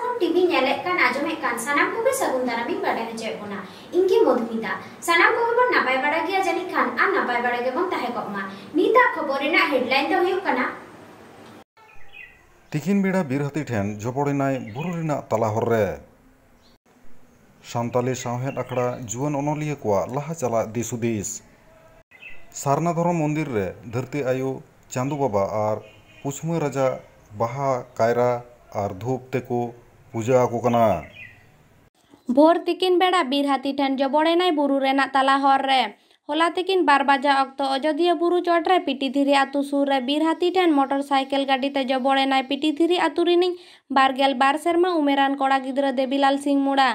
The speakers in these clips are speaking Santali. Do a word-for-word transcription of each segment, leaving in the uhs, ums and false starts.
ᱵᱚᱱ ᱴᱤᱵᱷᱤ ᱧᱮᱞᱮᱫ ᱠᱟᱱ, ᱟᱸᱡᱚᱢᱮᱫ ᱠᱟᱱ, ᱥᱟᱱᱟᱢ ᱠᱚᱜᱮ ᱥᱟᱹᱜᱩᱱ ᱫᱟᱨᱟᱢᱤᱧ ᱵᱟᱰᱟᱭ ᱦᱚᱪᱚᱭᱮᱫ ᱵᱚᱱᱟ᱾ ᱤᱧ ᱜᱮ ᱢᱚᱫᱷᱩᱢᱤᱛᱟ᱾ ᱥᱟᱱᱟᱢ ᱠᱚᱜᱮ ᱵᱚᱱ ᱱᱟᱯᱟᱭ ᱵᱟᱲᱟ ᱜᱮᱭᱟ ᱡᱟᱹᱱᱤᱡ ᱠᱷᱟᱱ, ᱟᱨ ᱱᱟᱯᱟᱭ ᱵᱟᱲᱟ ᱜᱮᱵᱚᱱ ᱛᱟᱦᱮᱸ ᱠᱚᱜ ᱢᱟ᱾ ᱱᱤᱛᱟᱜ ᱠᱷᱚᱵᱚᱨ ᱨᱮᱱᱟᱜ ᱦᱮᱰᱞᱟᱭᱤᱱ ᱫᱚ ᱦᱩᱭᱩᱜ ᱠᱟᱱᱟ, ᱛᱤᱠᱤᱱ ᱵᱮᱲᱟ ᱵᱤᱨ ᱦᱟᱹᱛᱤ ᱴᱷᱮᱱ ᱡᱚᱵᱚᱲ ᱮᱱᱟᱭ ᱵᱩᱨᱩ ᱨᱮᱱᱟᱜ ᱛᱟᱞᱟ ᱦᱚᱨ ᱨᱮ᱾ ᱥᱟᱱᱛᱟᱞᱤ ᱥᱟᱶᱦᱮᱫ ᱟᱠᱷᱲᱟ ᱡᱩᱣᱟᱹᱱ ᱚᱱᱚᱞᱤᱭᱟᱹ ᱠᱚᱣᱟᱜ ᱞᱟᱦᱟ ᱪᱟᱞᱟᱜ ᱫᱤᱥ ᱦᱩᱫᱤᱥ᱾ ᱥᱟᱨᱱᱟ ᱫᱷᱚᱨᱚᱢ ᱢᱚᱱᱫᱤᱨ ᱨᱮ ᱫᱷᱟᱹᱨᱛᱤ ᱟᱭᱳ, ᱪᱟᱸᱫᱚ ᱵᱟᱵᱟ ᱟᱨ ᱯᱩᱪᱷᱢᱟᱹ ᱨᱟᱡᱟ ᱵᱟᱦᱟ, ᱠᱟᱭᱨᱟ ᱟᱨ ᱫᱷᱩᱯ ᱛᱮᱠᱚ ᱯᱩᱡᱟᱹ ᱟᱠᱚ ᱠᱟᱱᱟ᱾ ᱵᱷᱳᱨ ᱛᱤᱠᱤᱱ ᱵᱮᱲᱟ ᱵᱤᱨ ᱦᱟᱹᱛᱤ ᱴᱷᱮᱱ ᱡᱚᱵᱚᱲ ᱮᱱᱟᱭ ᱵᱩᱨᱩ ᱨᱮᱱᱟᱜ ᱛᱟᱞᱟ ᱦᱚᱨ ᱨᱮ᱾ ᱦᱚᱞᱟ ᱛᱤᱠᱤᱱ ᱵᱟᱨ ᱵᱟᱡᱟ ᱚᱠᱛᱚ ᱚᱡᱚᱫᱤᱭᱟᱹ ᱵᱩᱨᱩ ᱪᱚᱴ ᱨᱮ ᱯᱤᱴᱤ ᱫᱷᱤᱨᱤ ᱟᱹᱛᱩ ᱥᱩᱨ ᱨᱮ ᱵᱤᱨ ᱦᱟᱹᱛᱤ ᱴᱷᱮᱱ ᱢᱚᱴᱚᱨ ᱥᱟᱭᱠᱮᱞ ᱜᱟᱹᱰᱤ ᱛᱮ ᱡᱚᱵᱚᱲ ᱮᱱᱟᱭ ᱯᱤᱴᱤ ᱫᱷᱤᱨᱤ ᱟᱹᱛᱩ ᱨᱤᱱᱤᱡ ᱵᱟᱨ ᱜᱮᱞ ᱵᱟᱨ ᱥᱮᱨᱢᱟ ᱩᱢᱮᱨᱟᱱ ᱠᱚᱲᱟ ᱜᱤᱫᱽᱨᱟᱹ ᱫᱮᱵᱤᱞᱟᱞ ᱥᱤᱝ ᱢᱩᱲᱟ,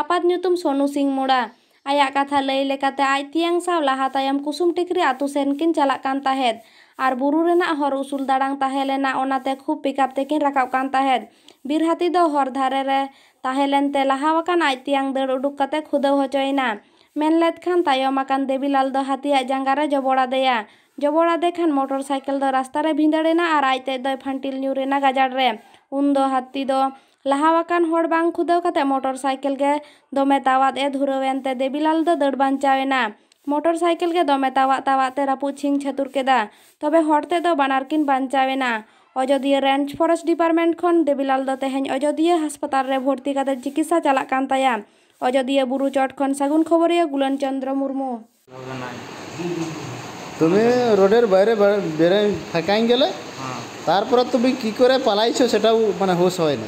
ᱟᱯᱟᱛ ᱧᱩᱛᱩᱢ ᱥᱳᱱᱩ ᱥᱤᱝ ᱢᱩᱲᱟ᱾ ᱟᱭᱟᱜ ᱠᱟᱛᱷᱟ ᱞᱟᱹᱭ ᱞᱮᱠᱟᱛᱮ, ᱟᱡ ᱛᱮᱭᱟᱝ ᱥᱟᱶ ᱞᱟᱦᱟ ᱛᱟᱭᱚᱢ ᱠᱩᱥᱩᱢ ᱴᱤᱠᱨᱤ ᱟᱹᱛᱩ ᱥᱮᱱ ᱠᱤᱱ ᱪᱟᱞᱟᱜ ᱠᱟᱱ ᱛᱟᱦᱮᱸᱫ ᱟᱨ ᱵᱩᱨᱩ ᱨᱮᱱᱟᱜ ᱦᱚᱨ ᱩᱥᱩᱞ ᱫᱟᱲᱟᱝ ᱛᱟᱦᱮᱸ ᱞᱮᱱᱟ, ᱚᱱᱟᱛᱮ ᱠᱷᱩᱵ ᱯᱤᱠᱟᱯ ᱛᱮᱠᱤᱱ ᱨᱟᱠᱟᱵ ᱠᱟᱱ ᱛᱟᱦᱮᱸᱫ᱾ ᱵᱤᱨ ᱦᱟᱹᱛᱤ ᱫᱚ ᱦᱚᱨ ᱫᱷᱟᱨᱮ ᱨᱮ ᱛᱟᱦᱮᱸ ᱞᱮᱱᱛᱮ ᱞᱟᱦᱟ ᱟᱠᱟᱱ ᱟᱡ ᱛᱮᱭᱟᱝ ᱫᱟᱹᱲ ᱩᱰᱩᱠ ᱠᱟᱛᱮ ᱠᱷᱩᱫᱟᱹᱣ ᱦᱚᱪᱚᱭᱮᱱᱟ᱾ ᱢᱮᱱ ᱞᱮᱫ ᱠᱷᱟᱱ ᱛᱟᱭᱚᱢ ᱟᱠᱟᱱ ᱫᱮᱵᱤᱞᱟᱞ ᱫᱚ ᱦᱟᱹᱛᱤᱭᱟᱜ ᱡᱟᱸᱜᱟ ᱨᱮ ᱡᱚᱵᱚᱲ ᱟᱫᱮᱭᱟ᱾ ᱡᱚᱵᱚᱲ ᱟᱫᱮ ᱠᱷᱟᱱ ᱢᱚᱴᱚᱨ ᱥᱟᱭᱠᱮᱞ ᱫᱚ ᱨᱟᱥᱛᱟ ᱨᱮ ᱵᱷᱤᱸᱫᱟᱹᱲ ᱮᱱᱟ ᱟᱨ ᱟᱡ ᱛᱮᱡ ᱫᱚᱭ ᱯᱷᱟᱱᱴᱤᱞ ᱧᱩᱨ ᱮᱱᱟ ᱜᱟᱡᱟᱲ ᱨᱮ᱾ ᱩᱱ ᱫᱚ ᱦᱟᱹᱛᱤ ᱫᱚ ᱞᱟᱦᱟ ᱟᱠᱟᱱ ᱦᱚᱲ ᱵᱟᱝ ᱠᱷᱩᱫᱟᱹᱣ ᱠᱟᱛᱮ ᱢᱚᱴᱚᱨ ᱥᱟᱭᱠᱮᱞ ᱜᱮ ᱫᱚᱢᱮ ᱛᱟᱣᱟᱫ ᱮ ᱫᱷᱩᱨᱟᱹᱣ ᱮᱱᱛᱮ ᱫᱮᱵᱤᱞᱟᱞ ᱫᱚ ᱫᱟᱹᱲ ᱵᱟᱧᱪᱟᱣ ᱮᱱᱟ᱾ ᱢᱚᱴᱚᱨ ᱥᱟᱭᱠᱮᱞ ᱜᱮ ᱫᱚᱢᱮ ᱛᱟᱣᱟᱜ ᱛᱟᱣᱟᱜ ᱛᱮ ᱨᱟᱹᱯᱩᱫ ᱪᱷᱤᱝ ᱪᱷᱟᱹᱛᱩᱨ ᱠᱮᱫᱟ᱾ ᱛᱚᱵᱮ ᱦᱚᱲ ᱛᱮᱫ ᱫᱚ ᱵᱟᱱᱟᱨ ᱠᱤᱱ ᱵᱟᱧᱪᱟᱣ ᱮᱱᱟ᱾ ᱚᱡᱚᱫᱤᱭᱟᱹ ᱨᱮᱧᱡᱽ ᱯᱷᱚᱨᱮᱥᱴ ᱰᱤᱯᱟᱨᱴᱢᱮᱱᱴ ᱠᱷᱚᱱ ᱫᱮᱵᱤᱞᱟᱞ ᱫᱚ ᱛᱮᱦᱮᱧ ᱚᱡᱚᱫᱤᱭᱟᱹ ᱦᱟᱥᱯᱟᱛᱟᱞ ᱨᱮ ᱵᱷᱚᱨᱛᱤ ᱠᱟᱛᱮ ᱪᱤᱠᱤᱛᱥᱟ ᱪᱟᱞᱟᱜ ᱠᱟᱱ ᱛᱟᱭᱟ᱾ ᱚᱡᱚᱫᱤᱭᱟᱹ ᱵᱩᱨᱩ ᱪᱚᱴ ᱠᱷᱚᱱ ᱥᱟᱹᱜᱩᱱ ᱠᱷᱚᱵᱚᱨᱤᱭᱟᱹ ᱜᱩᱞᱟᱹᱱ ᱪᱚᱸᱫᱽᱨᱚ ᱢᱩᱨᱢᱩ᱾ তুমি রোডের বাইরে বার-, বেরোয় ফাঁকাই গেলে, হ্যাঁ। তারপরে তুমি কি করে পালাইছো সেটাও মানে হুঁশ হয় না।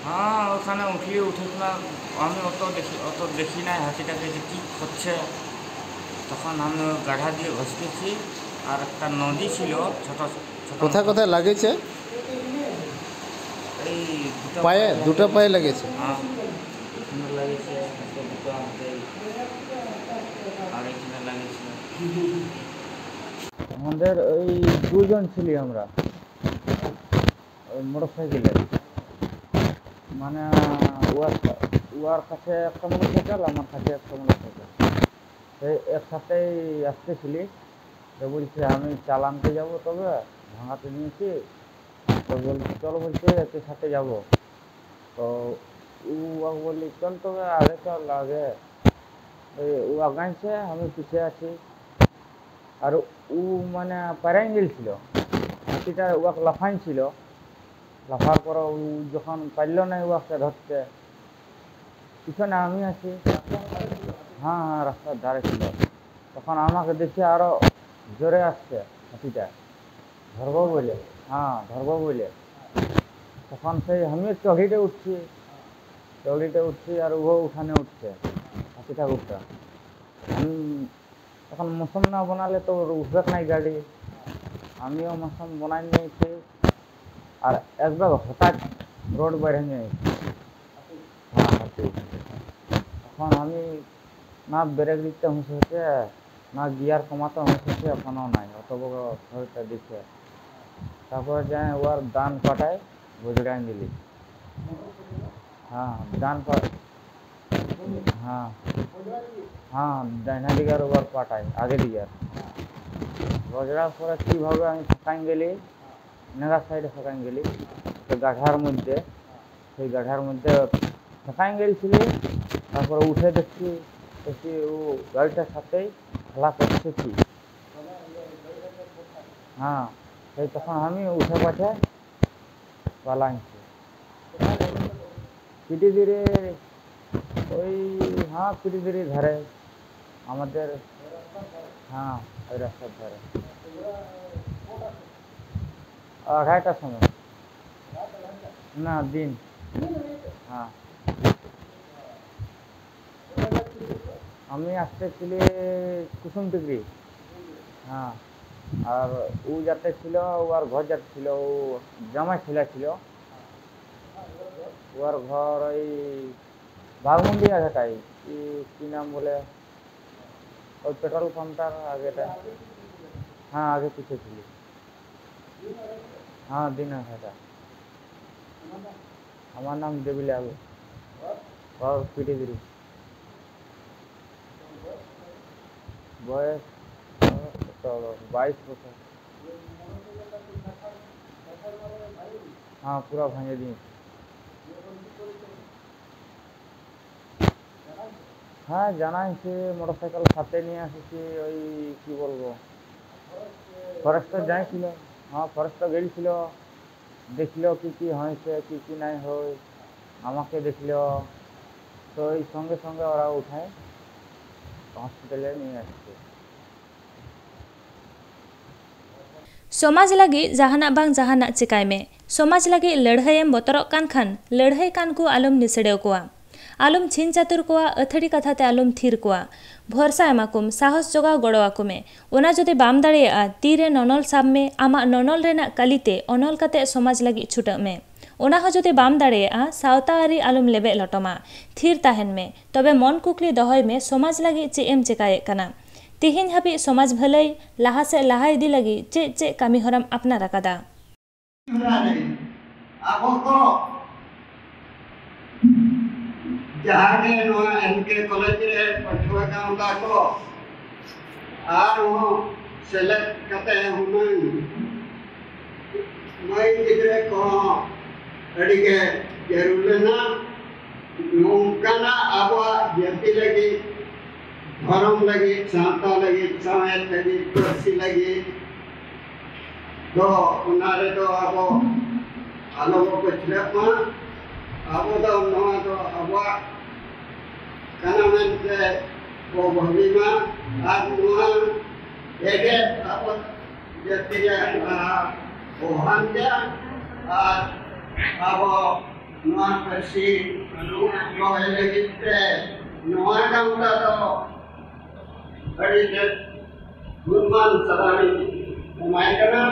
হ্যাঁ, ওখানে উঠলে উঠেছিলাম, আমি অত দেখি, অত দেখি নাই হাতিটাকে যে কি করছে। তখন আমি ওই গাধা দিয়ে ঘসকেছি, আর একটা নদী ছিল, ছোট ছোট কোথায় নদী। কোথায় লাগিয়েছে? এই দুটো পায়ে, পায়ে দুটো লাগিয়েছে। পায়ে লেগেছে? হ্যাঁ, এখানে লাগিয়েছে, একটা দুটো হাতে, আর এখানে লাগিয়েছে। আমাদের ওই দুজন ছিলি আমরা, ওই মোটর সাইকেলে। মানে, ওর, ওর কাছে একটা মোটর সাইকেল, আমার কাছে একটা মোটর সাইকেল। এই একসাথেই আসতেছিলি। তো বলছে, "আমি চাল আনতে যাবো, তবে ভাঙাতে নিয়েছি।" তো বলছে, "চলো," বলছে, "একই সাথে যাবো।" তো ও ওকে বললি, "চল, তোকে আগে চল, আগে।" এই ও আগাইছে, আমি পিছে আছি। আর ও মানে পায়রা অ্যাঙ্গেল ছিল, হাতিটা ওকে লাফাইছিল। লাফার পর ও যখন পারল না ওকে ধরতে, পিছনে আমি আছি। হ্যাঁ, হ্যাঁ, রাস্তার ধারে ছিল। তখন আমাকে দেখে আরো জোরে আসছে হাতিটা, "ধরবো" বলে। হ্যাঁ, "ধরবো" বলে। তখন সেই আমি চড়িতে উঠছি, চড়িতে উঠছি আর ও উঠানে উঠছে, হাতি ঠাকুরটা। আমি তখন মৌসুম না বানালে তো উঠবে নাই গাড়ি, আমিও মৌসুম বানাই নিয়েছি। আর একবার হঠাৎ রোড বের হয়ে গেছে। হ্যাঁ, হাতি। তখন আমি না ব্রেক দিতে হুঁশ হচ্ছে, না গিয়ার কমাতে হুঁশ হচ্ছে, এখনো নাই, অত বড় শরীরটা দিচ্ছে। তারপর যাই ওর ডান পাটায় বজরাঙ্গলি। হ্যাঁ, ডান পা-, হ্যাঁ, হ্যাঁ, ডাইনা দিকে আর ওর পাটায়, আগে দিকে আর। বজরার পরে কিভাবে আমি ফাঁকাই গেলি, নেগার সাইডে ফাঁকাই গেলি, তো গাঠার মধ্যে, সেই গাঠার মধ্যে ফাঁকাই গেলছিলি। তারপরে উঠে দেখছি, দেখছি ও গাড়িটার সাথেই খেলা করছে কি। হ্যাঁ, সেই তখন আমি উঠে পাঠে পালাইছি। পিটিদিরে ওই, হ্যাঁ, পিটিদিরে ধারে আমাদের, হ্যাঁ, ওই রাস্তার ধারে। আড়াইটার সময়। না, দিন। হ্যাঁ। আমি আসতে ছিল কুসুম টিকরি। হ্যাঁ। আর ও যাতে ছিল, ও আর ঘর যাতে ছিল, ও জামাই ছেলে ছিল। ও আর ঘর ওই বাঘমুন্ডি আঘাটাই। কি, কি নাম বলে? ওই পেট্রোল পাম্পটার আগেটা। হ্যাঁ, আগে পিছে ছিল। হ্যাঁ, দিন আঘাটা। আমার নাম দেবিলাল। ঘর পিটিদিরি। বয়স, আহ, কত হলো? বাইশ বছর। হ্যাঁ, পুরা ভাঙে দিয়েছে। হ্যাঁ, জানাই, সে মোটরসাইকেল সাথে নিয়ে এসেছি। ওই কি বলবো, ফরেস্টে যাইছিল। হ্যাঁ, ফরেস্টে গেছিল, দেখলো কি কি হয়েছে, কি কি নাই হয়, আমাকে দেখলো। তো এই সঙ্গে সঙ্গে ওরা উঠায়, হসপিটালে নিয়ে আসছে। ᱥᱚᱢᱟᱡᱽ ᱞᱟᱹᱜᱤᱫ ᱡᱟᱦᱟᱱᱟᱜ ᱵᱟᱝ ᱡᱟᱦᱟᱱᱟᱜ ᱪᱮᱠᱟᱭ ᱢᱮ᱾ ᱥᱚᱢᱟᱡᱽ ᱞᱟᱹᱜᱤᱫ ᱞᱟᱹᱲᱦᱟᱹᱭᱮᱢ ᱵᱚᱛᱚᱨᱚᱜ ᱠᱟᱱ ᱠᱷᱟᱱ, ᱞᱟᱹᱲᱦᱟᱹᱭ ᱠᱟᱱ ᱠᱚ ᱟᱞᱚᱢ ᱱᱤᱥᱲᱟᱹᱣ ᱠᱚᱣᱟ, ᱟᱞᱚᱢ ᱪᱷᱤᱝ ᱪᱟᱹᱛᱩᱨ ᱠᱚᱣᱟ, ᱟᱹᱛᱷᱟᱹᱲᱤ ᱠᱟᱛᱷᱟ ᱛᱮ ᱟᱞᱚᱢ ᱛᱷᱤᱨ ᱠᱚᱣᱟ᱾ ᱵᱷᱚᱨᱥᱟ ᱮᱢᱟ ᱠᱚᱢ, ᱥᱟᱦᱚᱥ ᱡᱚᱜᱟᱣ ᱜᱚᱲᱚ ᱟᱠᱚ ᱢᱮ᱾ ᱚᱱᱟ ᱡᱩᱫᱤ ᱵᱟᱢ ᱫᱟᱲᱮᱭᱟᱜᱼᱟ, ᱛᱤᱨᱮ ᱱᱚᱱᱚᱞ ᱥᱟᱵ ᱢᱮ, ᱟᱢᱟᱜ ᱱᱚᱱᱚᱞ ᱨᱮᱱᱟᱜ ᱠᱟᱹᱞᱤ ᱛᱮ ᱚᱱᱚᱞ ᱠᱟᱛᱮ ᱥᱚᱢᱟᱡᱽ ᱞᱟᱹᱜᱤᱫ ᱪᱷᱩᱴᱟᱹᱜ ᱢᱮ᱾ ᱚᱱᱟ ᱦᱚᱸ ᱡᱩᱫᱤ ᱵᱟᱢ ᱫᱟᱲᱮᱭᱟᱜᱼᱟ, ᱥᱟᱶᱛᱟ ᱟᱹᱨᱤ ᱟᱞᱚᱢ ᱞᱮᱵᱮᱫ ᱞᱚᱴᱚᱢᱟ᱾ ᱛᱷᱤᱨ ᱛᱟᱦᱮᱱ ᱢᱮ᱾ ᱛᱚᱵᱮ ᱢᱚᱱ ᱠᱩᱠᱞᱤ ᱫᱚᱦᱚᱭ ᱢᱮ, ᱥᱚᱢᱟᱡᱽ ᱞᱟᱹᱜᱤᱫ ᱪᱮᱫ ᱮᱢ ᱪᱮᱠᱟᱭᱮᱫ ᱠᱟᱱᱟ? ᱛᱮᱦᱮᱧ ᱦᱟᱹᱵᱤᱡ ᱥᱚᱢᱟᱡᱽ ᱵᱷᱟᱹᱞᱟᱹᱭ, ᱞᱟᱦᱟ ᱥᱮᱫ ᱞᱟᱦᱟ ᱤᱫᱤ ᱞᱟᱹᱜᱤᱫ ᱪᱮᱫ ᱪᱮᱫ ᱠᱟᱹᱢᱤ ᱦᱚᱨᱟᱢ ᱟᱯᱱᱟᱨ ᱟᱠᱟᱫᱟ? ᱟᱵᱚ ᱠᱚ ᱡᱟᱦᱟᱸ ᱜᱮ ᱱᱚᱣᱟ ᱮᱢ ᱠᱮ ᱠᱚᱞᱮᱡᱽ ᱨᱮ ᱯᱟᱹᱴᱷᱩᱣᱟᱹ ᱜᱟᱶᱛᱟ ᱠᱚ ᱟᱨᱦᱚᱸ ᱥᱮᱞᱮᱫ ᱠᱟᱛᱮ ᱦᱩᱱᱟᱹᱝ ᱢᱟᱹᱭ ᱜᱤᱫᱽᱨᱟᱹ ᱠᱚᱦᱚᱸ ᱟᱹᱰᱤ ᱜᱮ ᱡᱟᱹᱨᱩᱲ ᱞᱮᱱᱟ᱾ ᱱᱚᱝᱠᱟᱱᱟᱜ ᱟᱵᱚᱣᱟᱜ ᱡᱟᱹᱛᱤ ᱞᱟᱹᱜᱤᱫ, ᱫᱷᱚᱨᱚᱢ ᱞᱟᱹᱜᱤᱫ, ᱥᱟᱶᱛᱟ ᱞᱟᱹᱜᱤᱫ, ᱥᱟᱶᱦᱮᱫ ᱞᱟᱹᱜᱤᱫ, ᱯᱟᱹᱨᱥᱤ ᱞᱟᱹᱜᱤᱫ ᱫᱚ ᱚᱱᱟ ᱨᱮᱫᱚ ᱟᱵᱚ ᱟᱞᱚ ᱵᱚ ᱯᱟᱹᱪᱷᱞᱟᱹᱜ ᱢᱟ᱾ ᱟᱵᱚ ᱫᱚ ᱱᱚᱣᱟ ᱫᱚ ᱟᱵᱚᱣᱟᱜ ᱠᱟᱱᱟ ᱢᱮᱱᱛᱮ ᱵᱚ ᱵᱷᱟᱹᱵᱤ ᱢᱟ᱾ ᱟᱨ ᱱᱚᱣᱟ ᱮᱜᱮᱨ ᱟᱵᱚ ᱡᱟᱹᱛᱤ ᱨᱮᱭᱟᱜ ᱞᱟᱦᱟ ᱵᱚ ᱦᱟᱱᱛᱮᱭᱟ᱾ ᱟᱨ ᱟᱵᱚ ᱱᱚᱣᱟ ᱯᱟᱹᱨᱥᱤ ᱫᱚᱦᱚᱭ ᱞᱟᱹᱜᱤᱫ ᱛᱮ ᱱᱚᱣᱟ ᱜᱟᱶᱛᱟ ᱫᱚ ᱟᱹᱰᱤ ᱛᱮᱫ ᱜᱩᱱᱢᱟᱱ ᱥᱟᱨᱦᱟᱣᱤᱧ ᱮᱢᱟᱭ ᱠᱟᱱᱟ᱾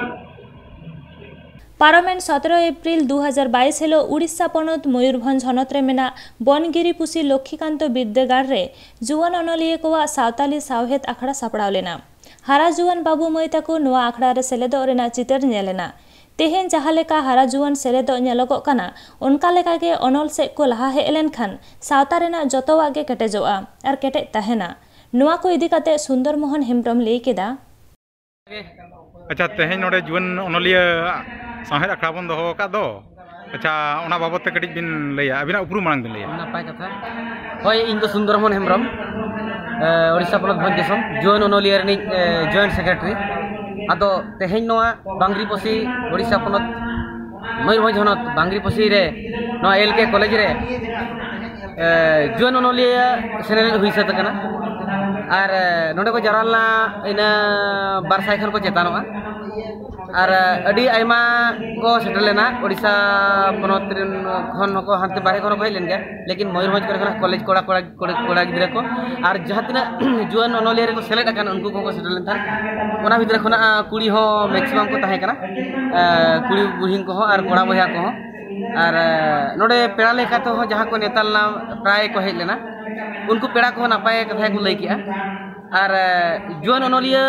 ᱯᱟᱨᱚᱢᱮᱱ ᱥᱚᱛᱨᱚ ᱮᱯᱨᱤᱞ ᱫᱩ ᱦᱟᱡᱟᱨ ᱵᱟᱭᱤᱥ ᱦᱤᱞᱳᱜ ᱩᱲᱤᱥᱥᱟ ᱯᱚᱱᱚᱛ ᱢᱚᱭᱩᱨᱵᱷᱚᱸᱡᱽ ᱦᱚᱱᱚᱛ ᱨᱮ ᱢᱮᱱᱟᱜ ᱵᱚᱱᱜᱤᱨᱤ ᱯᱩᱥᱤ ᱞᱚᱠᱠᱷᱤᱠᱟᱱᱛᱚ ᱵᱤᱨᱫᱟᱹᱜᱟᱲ ᱨᱮ ᱡᱩᱣᱟᱹᱱ ᱚᱱᱚᱞᱤᱭᱟᱹ ᱠᱚᱣᱟᱜ ᱥᱟᱶᱛᱟᱞᱤ ᱥᱟᱶᱦᱮᱫ ᱟᱠᱷᱲᱟ ᱥᱟᱯᱲᱟᱣ ᱞᱮᱱᱟ᱾ ᱦᱟᱨᱟ ᱡᱩᱣᱟᱹᱱ ᱵᱟᱹᱵᱩ ᱢᱟᱹᱭ ᱛᱟᱠᱚ ᱱᱚᱣᱟ ᱟᱠᱷᱲᱟ ᱨᱮ ᱥᱮᱞᱮᱫᱚᱜ ᱨᱮᱱᱟᱜ ᱪᱤᱛᱟᱹᱨ ᱧᱮᱞ ᱮᱱᱟ᱾ ᱛᱮᱦᱮᱧ ᱡᱟᱦᱟᱸ ᱞᱮᱠᱟ ᱦᱟᱨᱟ ᱡᱩᱣᱟᱹᱱ ᱥᱮᱞᱮᱫᱚᱜ ᱧᱮᱞᱚᱜᱚᱜ ᱠᱟᱱᱟ, ᱚᱱᱠᱟ ᱞᱮᱠᱟᱜᱮ ᱚᱱᱚᱞ ᱥᱮᱫ ᱠᱚ ᱞᱟᱦᱟ ᱦᱮᱡ ᱞᱮᱱᱠᱷᱟᱱ ᱥᱟᱶᱛᱟ ᱨᱮᱱᱟᱜ ᱡᱚᱛᱚᱣᱟᱜ ᱜᱮ ᱠᱮᱴᱮᱡᱚᱜᱼᱟ ᱟᱨ ᱠᱮᱴᱮᱡ ᱛᱟᱦᱮᱱᱟ᱾ ᱱᱚᱣᱟ ᱠᱚ ᱤᱫᱤ ᱠᱟᱛᱮ ᱥᱩᱱᱫᱚᱨ ᱢᱳᱦᱚᱱ ᱦᱮᱢᱵᱨᱚᱢ ᱞᱟᱹᱭ ᱠᱮᱫᱟ᱾ ᱟᱪᱪᱷᱟ, ᱛᱮᱦᱮᱧ ᱱᱚᱰᱮ ᱡᱩᱣᱟᱹᱱ ᱚᱱᱚᱞᱤᱭᱟᱹ ᱥᱟᱶᱦᱮᱫ ᱟᱠᱷᱲᱟ ᱵᱚᱱ ᱫᱚᱦᱚ ᱟᱠᱟᱫ ᱫᱚ, ᱟᱪᱪᱷᱟ, ᱚᱱᱟ ᱵᱟᱵᱚᱫ ᱛᱮ ᱠᱟᱹᱴᱤᱡ ᱵᱤᱱ ᱞᱟᱹᱭᱟ, ᱟᱹᱵᱤᱱᱟᱜ ᱩᱯᱨᱩᱢ ᱢᱟᱲᱟᱝ ᱵᱤᱱ ᱞᱟᱹᱭᱟ᱾ ᱱᱟᱯᱟᱭ ᱠᱟᱛᱷᱟ᱾ ᱦᱳᱭ, ᱤᱧ ᱫᱚ ᱥᱩᱱᱫᱚᱨ ᱢᱳᱦᱚᱱ ᱦᱮᱢᱵᱨᱚᱢ, ᱮ, ᱳᱰᱤᱥᱟ ᱯᱚᱱᱚᱛ ᱵᱷᱚᱸᱡᱽ ᱫᱤᱥᱚᱢ, ᱡᱩᱣᱟᱹᱱ ᱚᱱᱚᱞᱤᱭᱟᱹ ᱨᱤᱱᱤᱡ, ᱮ, ᱡᱚᱭᱮᱱᱴ ᱥᱮᱠᱨᱮᱴᱟᱨᱤ᱾ ᱟᱫᱚ ᱛᱮᱦᱮᱧ ᱱᱚᱣᱟ ᱵᱟᱝᱨᱤᱯᱚᱥᱤ, ᱳᱰᱤᱥᱟ ᱯᱚᱱᱚᱛ, ᱢᱚᱭᱩᱨᱵᱷᱚᱸᱡᱽ ᱦᱚᱱᱚᱛ ᱵᱟᱝᱨᱤᱯᱚᱥᱤ ᱨᱮ ᱱᱚᱣᱟ ᱮᱞ ᱠᱮ ᱠᱚᱞᱮᱡᱽ ᱨᱮ, ᱮ, ᱡᱩᱣᱟᱹᱱ ᱚᱱᱚᱞᱤᱭᱟᱹ ᱥᱮᱱᱮᱞᱮᱫ ᱦᱩᱭ ᱥᱟᱹᱛ ᱟᱠᱟᱱᱟ᱾ ᱟᱨ, ᱮ, ᱱᱚᱰᱮ ᱠᱚ ᱡᱟᱣᱨᱟ ᱞᱮᱱᱟ ᱤᱱᱟᱹ ᱵᱟᱨ ᱥᱟᱭ ᱠᱷᱚᱱ ᱠᱚ ᱪᱮᱛᱟᱱᱚᱜᱼᱟ᱾ ᱟᱨ, ᱮ, ᱟᱹᱰᱤ ᱟᱭᱢᱟ ᱠᱚ ᱥᱮᱴᱮᱨ ᱞᱮᱱᱟ ᱳᱰᱤᱥᱟ ᱯᱚᱱᱚᱛ ᱨᱮᱱ ᱠᱷᱚᱱ ᱦᱚᱸᱠᱚ, ᱦᱟᱱᱛᱮ ᱵᱟᱨᱦᱮ ᱠᱷᱚᱱ ᱦᱚᱸᱠᱚ ᱦᱮᱡ ᱞᱮᱱ ᱜᱮᱭᱟ, ᱞᱮᱠᱤᱱ ᱢᱚᱭᱩᱨᱵᱷᱚᱸᱡᱽ ᱠᱚᱨᱮ ᱠᱷᱚᱱᱟᱜ ᱠᱚᱞᱮᱡᱽ ᱠᱚᱲᱟ, ᱠᱚᱲᱟ, ᱠᱚᱲᱟ, ᱠᱚᱲᱟ ᱜᱤᱫᱽᱨᱟᱹ ᱠᱚ ᱟᱨ ᱡᱟᱦᱟᱸ ᱛᱤᱱᱟᱹᱜ ᱡᱩᱣᱟᱹᱱ ᱚᱱᱚᱞᱤᱭᱟᱹ ᱨᱮᱠᱚ ᱥᱮᱞᱮᱫ ᱟᱠᱟᱱ, ᱩᱱᱠᱩ ᱠᱚᱦᱚᱸ ᱠᱚ ᱥᱮᱴᱮᱨ ᱞᱮᱱ ᱛᱟᱦᱮᱸᱫ᱾ ᱚᱱᱟ ᱵᱷᱤᱛᱨᱤ ᱠᱷᱚᱱᱟᱜ, ᱟ, ᱠᱩᱲᱤ ᱦᱚᱸ ᱢᱮᱠᱥᱤᱢᱟᱢ ᱠᱚ ᱛᱟᱦᱮᱸ ᱠᱟᱱᱟ, ᱟ, ᱠᱩᱲᱤ ᱵᱩᱦᱤᱱ ᱠᱚᱦᱚᱸ ᱟᱨ ᱠᱚᱲᱟ ᱵᱚᱭᱦᱟ ᱠᱚᱦᱚᱸ᱾ ᱟᱨ, ᱟ, ᱱᱚᱰᱮ ᱯᱮᱲᱟ ᱞᱮᱠᱟ ᱛᱮᱦᱚᱸ ᱡᱟᱦᱟᱸ ᱠᱚ ᱱᱮᱣᱛᱟ ᱞᱮᱱᱟ, ᱯᱨᱟᱭ ᱠᱚ ᱦᱮᱡ ᱞᱮᱱᱟ᱾ ᱩᱱᱠᱩ ᱯᱮᱲᱟ ᱠᱚᱦᱚᱸ ᱱᱟᱯᱟᱭ ᱠᱟᱛᱷᱟ ᱜᱮᱠᱚ ᱞᱟᱹᱭ ᱠᱮᱜᱼᱟ᱾ ᱟᱨ, ᱟ, ᱡᱩᱣᱟᱹᱱ ᱚᱱᱚᱞᱤᱭᱟᱹ,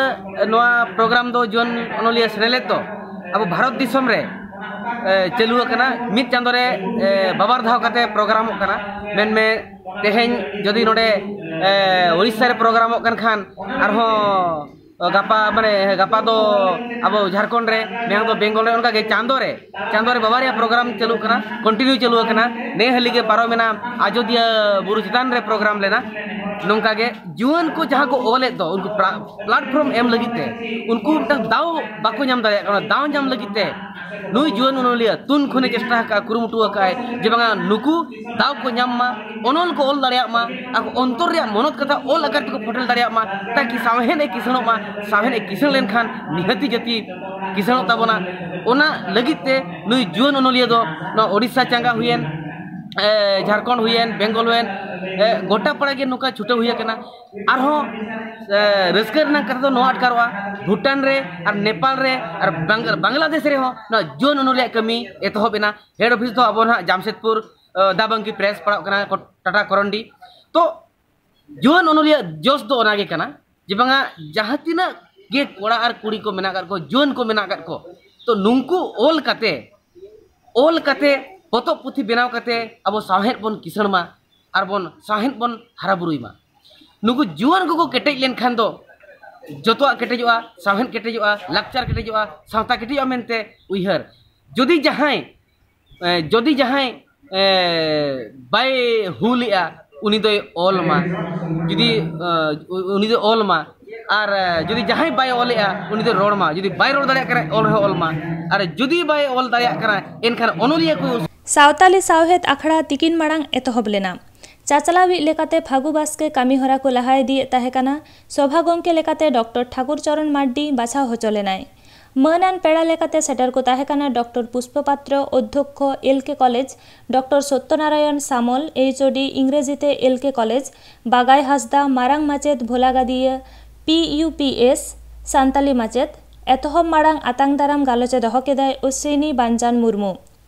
ᱱᱚᱣᱟ ᱯᱨᱳᱜᱨᱟᱢ ᱫᱚ ᱡᱩᱣᱟᱹᱱ ᱚᱱᱚᱞᱤᱭᱟᱹ ᱥᱮᱱᱮᱞᱮᱫ ᱫᱚ ᱟᱵᱚ ᱵᱷᱟᱨᱚᱛ ᱫᱤᱥᱚᱢ ᱨᱮ, ᱮ, ᱪᱟᱹᱞᱩ ᱟᱠᱟᱱᱟ᱾ ᱢᱤᱫ ᱪᱟᱸᱫᱳ ᱨᱮ, ᱮ, ᱵᱟᱵᱟᱨ ᱫᱷᱟᱣ ᱠᱟᱛᱮ ᱯᱨᱳᱜᱨᱟᱢᱚᱜ ᱠᱟᱱᱟ᱾ ᱢᱮᱱᱢᱮ, ᱛᱮᱦᱮᱧ ᱡᱩᱫᱤ ᱱᱚᱰᱮ, ᱮ, ᱳᱲᱤᱥᱥᱟ ᱨᱮ ᱯᱨᱳᱜᱨᱟᱢᱚᱜ ᱠᱟᱱ ᱠᱷᱟᱱ, ᱟᱨᱦᱚᱸ ᱜᱟᱯᱟ, ᱢᱟᱱᱮ, ᱜᱟᱯᱟ ᱫᱚ ᱟᱵᱚ ᱡᱷᱟᱲᱠᱷᱚᱸᱰ ᱨᱮ, ᱢᱮᱭᱟᱝ ᱫᱚ ᱵᱮᱝᱜᱚᱞ ᱨᱮ, ᱚᱱᱠᱟ ᱜᱮ ᱪᱟᱸᱫᱳ ᱨᱮ, ᱪᱟᱸᱫᱳ ᱨᱮ ᱵᱟᱵᱟ ᱨᱮᱭᱟᱜ ᱯᱨᱳᱜᱨᱟᱢ ᱪᱟᱹᱞᱩᱜ ᱠᱟᱱᱟ, ᱠᱚᱱᱴᱤᱱᱤᱭᱩ ᱪᱟᱹᱞᱩ ᱟᱠᱟᱱᱟ᱾ ᱱᱮ ᱦᱟᱹᱞᱤ ᱜᱮ ᱯᱟᱨᱚᱢᱮᱱᱟ ᱟᱡᱳᱫᱤᱭᱟᱹ ᱵᱩᱨᱩ ᱪᱮᱛᱟᱱ ᱨᱮ ᱯᱨᱳᱜᱨᱟᱢ ᱞᱮᱱᱟ᱾ ᱱᱚᱝᱠᱟ ᱜᱮ ᱡᱩᱣᱟᱹᱱ ᱠᱚ ᱡᱟᱦᱟᱸ ᱠᱚ ᱚᱞᱮᱫ ᱫᱚ, ᱩᱱᱠᱩ ᱯᱞᱟ-, ᱯᱞᱟᱴᱯᱷᱚᱨᱢ ᱮᱢ ᱞᱟᱹᱜᱤᱫ ᱛᱮ ᱩᱱᱠᱩ ᱢᱤᱫᱴᱟᱝ ᱫᱟᱣ ᱵᱟᱠᱚ ᱧᱟᱢ ᱫᱟᱲᱮᱭᱟᱜ ᱠᱟᱱᱟ᱾ ᱫᱟᱣ ᱧᱟᱢ ᱞᱟᱹᱜᱤᱫ ᱛᱮ ᱱᱩᱭ ᱡᱩᱣᱟᱹᱱ ᱚᱱᱚᱞᱤᱭᱟᱹ ᱛᱩᱱ ᱠᱷᱚᱱᱮ ᱪᱮᱥᱴᱟ ᱟᱠᱟᱫᱼᱟ, ᱠᱩᱨᱩᱢᱩᱴᱩ ᱟᱠᱟᱫᱼᱟᱭ ᱡᱮ ᱵᱟᱝᱟ ᱱᱩᱠᱩ ᱫᱟᱣ ᱠᱚ ᱧᱟᱢ ᱢᱟ, ᱚᱱᱚᱞ ᱠᱚ ᱚᱞ ᱫᱟᱲᱮᱭᱟᱜ ᱢᱟ, ᱟᱠᱚ ᱚᱱᱛᱚᱨ ᱨᱮᱭᱟᱜ ᱢᱚᱱᱚᱛ ᱠᱟᱛᱷᱟ ᱚᱞ ᱟᱠᱟᱨ ᱛᱮᱠᱚ ᱯᱷᱚᱴᱮᱞ ᱫᱟᱲᱮᱭᱟᱜ ᱢᱟ, ᱛᱟᱠᱤ ᱥᱟᱶᱦᱮᱫ ᱮ ᱠᱤᱥᱟᱹᱬᱚᱜ ᱢᱟ᱾ ᱥᱟᱶᱦᱮᱫ ᱮ ᱠᱤᱥᱟᱹᱬ ᱞᱮᱱᱠᱷᱟᱱ ᱱᱤᱦᱟᱹᱛᱤ ᱡᱟᱹᱛᱤ ᱠᱤᱥᱟᱹᱬᱚᱜ ᱛᱟᱵᱚᱱᱟ᱾ ᱚᱱᱟ ᱞᱟᱹᱜᱤᱫ ᱛᱮ ᱱᱩᱭ ᱡᱩᱣᱟᱹᱱ ᱚᱱᱚᱞᱤᱭᱟᱹ ᱫᱚ ᱱᱚᱣᱟ ᱳᱰᱤᱥᱟ ᱪᱟᱸᱜᱟ ᱦᱩᱭᱮᱱ, ᱮ, ᱡᱷᱟᱲᱠᱷᱚᱸᱰ ᱦᱩᱭᱮᱱ, ᱵᱮᱝᱜᱚᱞ ᱦᱩᱭᱮᱱ, ᱮ, ᱜᱚᱴᱟ ᱯᱟᱲᱟ ᱜᱮ ᱱᱚᱝᱠᱟ ᱪᱷᱩᱴᱟᱹᱣ ᱦᱩᱭ ᱟᱠᱟᱱᱟ᱾ ᱟᱨᱦᱚᱸ, ᱮ, ᱨᱟᱹᱥᱠᱟᱹ ᱨᱮᱱᱟᱜ ᱠᱟᱛᱷᱟ ᱫᱚ ᱱᱚᱣᱟ ᱟᱴᱠᱟᱨᱚᱜᱼᱟ, ᱵᱷᱩᱴᱟᱱ ᱨᱮ ᱟᱨ ᱱᱮᱯᱟᱞ ᱨᱮ ᱟᱨ ᱵᱟᱝ-, ᱵᱟᱝᱞᱟᱫᱮᱥ ᱨᱮᱦᱚᱸ ᱱᱚᱣᱟ ᱡᱩᱣᱟᱹᱱ ᱚᱱᱚᱞᱤᱭᱟᱹ ᱠᱟᱹᱢᱤ ᱮᱛᱚᱦᱚᱵ ᱮᱱᱟ᱾ ᱦᱮᱰ ᱚᱯᱷᱤᱥ ᱫᱚ ᱟᱵᱚ ᱱᱟᱦᱟᱜ ᱡᱟᱢᱥᱮᱫᱽᱯᱩᱨ, ᱮ, ᱫᱟᱵᱟᱝᱠᱤ ᱯᱨᱮᱥ ᱯᱟᱲᱟᱜ ᱠᱟᱱᱟ, ᱠᱚ-, ᱴᱟᱴᱟ ᱠᱚᱨᱚᱱᱰᱤ᱾ ᱛᱚ ᱡᱩᱣᱟᱹᱱ ᱚᱱᱚᱞᱤᱭᱟᱹ ᱡᱚᱥ ᱫᱚ ᱚᱱᱟ ᱜᱮ ᱠᱟᱱᱟ ᱡᱮ ᱵᱟᱝᱟ ᱡᱟᱦᱟᱸ ᱛᱤᱱᱟᱹᱜ ᱜᱮ ᱠᱚᱲᱟ ᱟᱨ ᱠᱩᱲᱤ ᱠᱚ ᱢᱮᱱᱟᱜ ᱟᱠᱟᱫ ᱠᱚ, ᱡᱩᱣᱟᱹᱱ ᱠᱚ ᱢᱮᱱᱟᱜ ᱟᱠᱟᱫ ᱠᱚ, ᱛᱚ ᱱᱩᱝᱠᱩ ᱚᱞ ᱠᱟᱛᱮ, ᱚᱞ ᱠᱟᱛᱮ, ᱯᱚᱛᱚᱵ ᱯᱩᱛᱷᱤ ᱵᱮᱱᱟᱣ ᱠᱟᱛᱮ ᱟᱵᱚ ᱥᱟᱶᱦᱮᱫ ᱵᱚᱱ ᱠᱤᱥᱟᱹᱬ ᱢᱟ ᱟᱨ ᱵᱚᱱ ᱥᱟᱶᱦᱮᱫ ᱵᱚᱱ ᱦᱟᱨᱟ ᱵᱩᱨᱩᱭ ᱢᱟ᱾ ᱱᱩᱠᱩ ᱡᱩᱣᱟᱹᱱ ᱠᱚᱠᱚ ᱠᱮᱴᱮᱡ ᱞᱮᱱᱠᱷᱟᱱ ᱫᱚ ᱡᱚᱛᱚᱣᱟᱜ ᱠᱮᱴᱮᱡᱚᱜᱼᱟ, ᱥᱟᱶᱦᱮᱫ ᱠᱮᱴᱮᱡᱚᱜᱼᱟ, ᱞᱟᱠᱪᱟᱨ ᱠᱮᱴᱮᱡᱚᱜᱼᱟ, ᱥᱟᱶᱛᱟ ᱠᱮᱴᱮᱡᱚᱜᱼᱟ ᱢᱮᱱᱛᱮ ᱩᱭᱦᱟᱹᱨ᱾ ᱡᱩᱫᱤ ᱡᱟᱦᱟᱸᱭ ᱡᱩᱫᱤ ᱡᱟᱦᱟᱸᱭ ᱵᱟᱭ ᱦᱩᱞᱮᱜᱼᱟ, ᱩᱱᱤ ᱫᱚᱭ ᱚᱞ ᱢᱟ᱾ ᱡᱩᱫᱤ ᱩᱱᱤ ᱫᱚᱭ ᱚᱞ ᱢᱟ᱾ ᱟᱨ ᱡᱩᱫᱤ ᱡᱟᱦᱟᱸᱭ ᱵᱟᱭ ᱚᱞᱮᱜᱼᱟ, ᱩᱱᱤ ᱫᱚᱭ ᱨᱚᱲ ᱢᱟ᱾ ᱡᱩᱫᱤ ᱵᱟᱭ ᱨᱚᱲ ᱫᱟᱲᱮᱭᱟᱜ ᱠᱟᱱᱟ, ᱚᱞ ᱨᱮᱦᱚᱸ ᱚᱞ ᱢᱟ᱾ ᱟᱨ ᱡᱩᱫᱤ ᱵᱟᱭ ᱚᱞ ᱫᱟᱲᱮᱭᱟᱜ ᱠᱟᱱᱟ, ᱮᱱᱠᱷᱟᱱ ᱚᱱᱚᱞᱤᱭᱟᱹ ᱠᱚ᱾ ᱥᱟᱶᱛᱟᱞᱤ ᱥᱟᱶᱦᱮᱫ ᱟᱠᱷᱲᱟ ᱛᱤᱠᱤᱱ ᱢᱟᱲᱟᱝ ᱮᱛᱚᱦᱚᱵ ᱞᱮᱱᱟ᱾ ᱪᱟᱪᱞᱟᱣᱤᱡ ᱞᱮᱠᱟᱛᱮ ᱯᱷᱟᱹᱜᱩ ᱵᱟᱥᱠᱮ ᱠᱟᱹᱢᱤᱦᱚᱨᱟ ᱠᱚ ᱞᱟᱦᱟ ᱤᱫᱤᱭᱮᱫ ᱛᱟᱦᱮᱸ ᱠᱟᱱᱟ᱾ ᱥᱚᱵᱷᱟ ᱜᱚᱢᱠᱮ ᱞᱮᱠᱟᱛᱮ ᱰᱚᱠᱴᱚᱨ ᱴᱷᱟᱠᱩᱨ ᱪᱚᱨᱚᱱ ᱢᱟᱨᱰᱤ ᱵᱟᱪᱷᱟᱣ ᱦᱚᱪᱚ ᱞᱮᱱᱟᱭ᱾ ᱢᱟᱹᱱᱟᱱ ᱯᱮᱲᱟ ᱞᱮᱠᱟᱛᱮ ᱥᱮᱴᱮᱨ ᱠᱚ ᱛᱟᱦᱮᱸ ᱠᱟᱱᱟ ᱰᱚᱠᱴᱚᱨ ᱯᱩᱥᱯᱚ ᱯᱟᱛᱨᱚ, ᱚᱫᱽᱫᱷᱚᱠᱠᱷᱚ, L K college, doctor Satyanarayan Samal, H O D, ᱤᱝᱨᱮᱡᱤ ᱛᱮ L K college, Bagay Hansda, ᱢᱟᱨᱟᱝ ᱢᱟᱪᱮᱛ, Bholagadia, P U P S, Santali ᱢᱟᱪᱮᱛ᱾ ᱮᱛᱚᱦᱚᱵ ᱢᱟᱲᱟᱝ ᱟᱛᱟᱝ ᱫᱟᱨᱟᱢ ᱜᱟᱞᱚᱪ ᱮ ᱫᱚᱦᱚ ᱠᱮᱫᱟᱭ ᱚᱥᱥᱤᱱᱤ ᱵᱟᱧᱡᱟᱱ ᱢᱩᱨᱢᱩ᱾